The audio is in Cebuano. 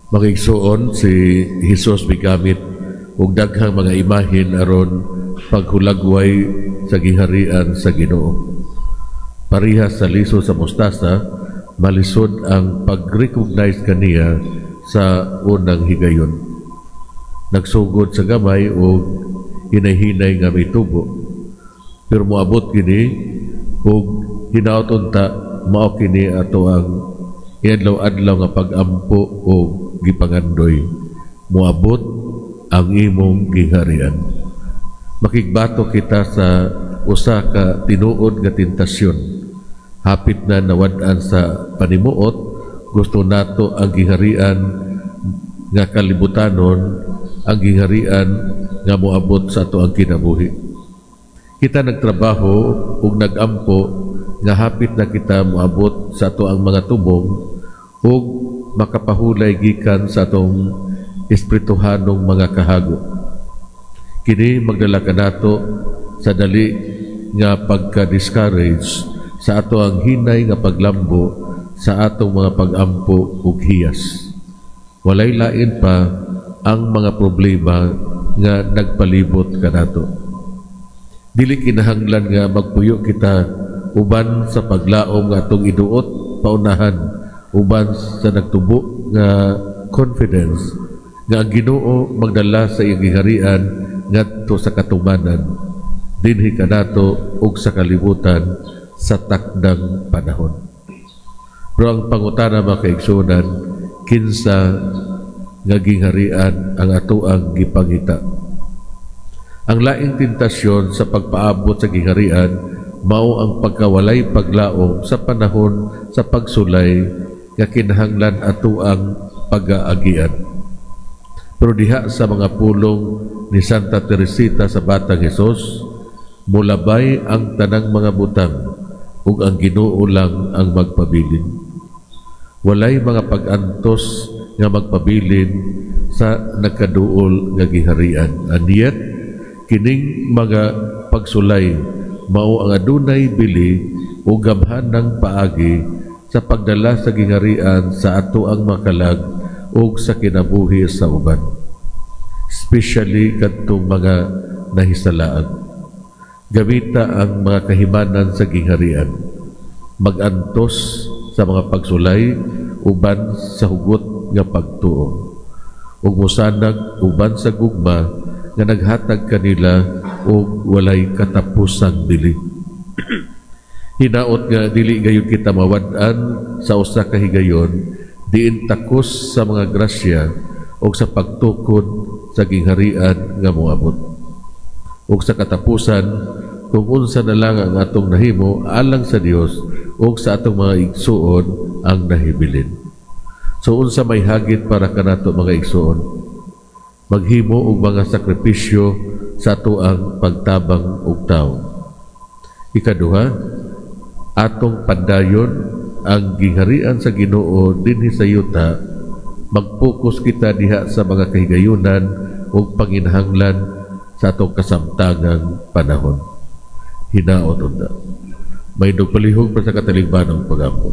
Mga igsoon, si Hesus migamit og daghang mga imahin aron paghulagway sa giharian sa Ginoo. Pareha sa liso sa mustasa, malisod ang pag-recognize kaniya sa unang higayon. Nagsugod sa gamay og hinay-hinay nga mitubo. Pero moabot kini og hinaot unta mao kini ato ang iadlaw-adlaw nga pag-ampo o gipangandoy. Moabot ang imong giharian. Makigbato kita sa usa ka tinuod nga tentasyon. Hapit na nawad-an sa panimuot, gusto nato ang giharian nga kalibutanon, ang giharian nga moabot sa ato ang kinabuhi. Kita nagtrabaho ug nagampo nga hapit na kita moabot sa ato ang mga tumong ug makapahulay gikan sa atong espirituhanong mga kahago. Kini magdala kanato sa dali nga pagka-discourage sa ato ang hinay nga paglambo sa atong mga pag-ampo ug hiyas. Walay lain pa ang mga problema nga nagpalibot kanato. Dili kinahanglan nga magpuyo kita uban sa paglaom nga atong iduot paunahan uban sa nagtubo nga confidence nga ang Ginoo magdala sa iyang giharian ngadto sa katumanan dinhi kanato ug sa kalibutan sa takdang panahon. Pero ang pangutana, mga kaigsuonan, kinsa nga gingharian ang atoang gipangita? Ang laing tentasyon sa pagpaabot sa gingharian mao ang pagkawalay paglaom sa panahon sa pagsulay nga kinahanglan ato ang pag-aagian. Pero diha sa mga pulong ni Santa Teresita sa Batang Hesus, mulabay ang tanang mga butang ug ang Ginoo lang ang magpabilin. Walay mga pag-antos nga magpabilin sa nagkaduol nga giharian. And yet, kining mga pagsulay mao ang adunay bili o gamhanang paagi sa pagdala sa giharian sa ato ang makalag ug sa kinabuhi sa uban. Especially kadtong mga nahisalaag. Gamita ang mga kahimanan sa gingharian. Magantos sa mga pagsulay uban sa hugot nga pagtuo. Ug mosanag uban sa gugma nga naghatag kanila og walay katapusang bili. Hinaot nga dili gayud kita mawad-an sa usa ka higayon diin takos sa mga grasya o sa pagtukod sa gingharian nga moabot. Ug sa katapusan, kung unsa na lang ang atong nahimo alang sa Dios ug sa atong mga igsuon ang nahibilin. So unsa may hagit para kanato, mga igsuon? Maghimo og mga sakripisyo sa ato ang pagtabang og tawo. Ikaduha, atong pandayon ang gingharian sa Ginoo dinhi sa yuta. Magpokus kita diha sa mga kahigayunan ug panginahanglan sa atong kasamtangang panahon. Hinaot unta. May palihog pa sa katalingbanong pagampo.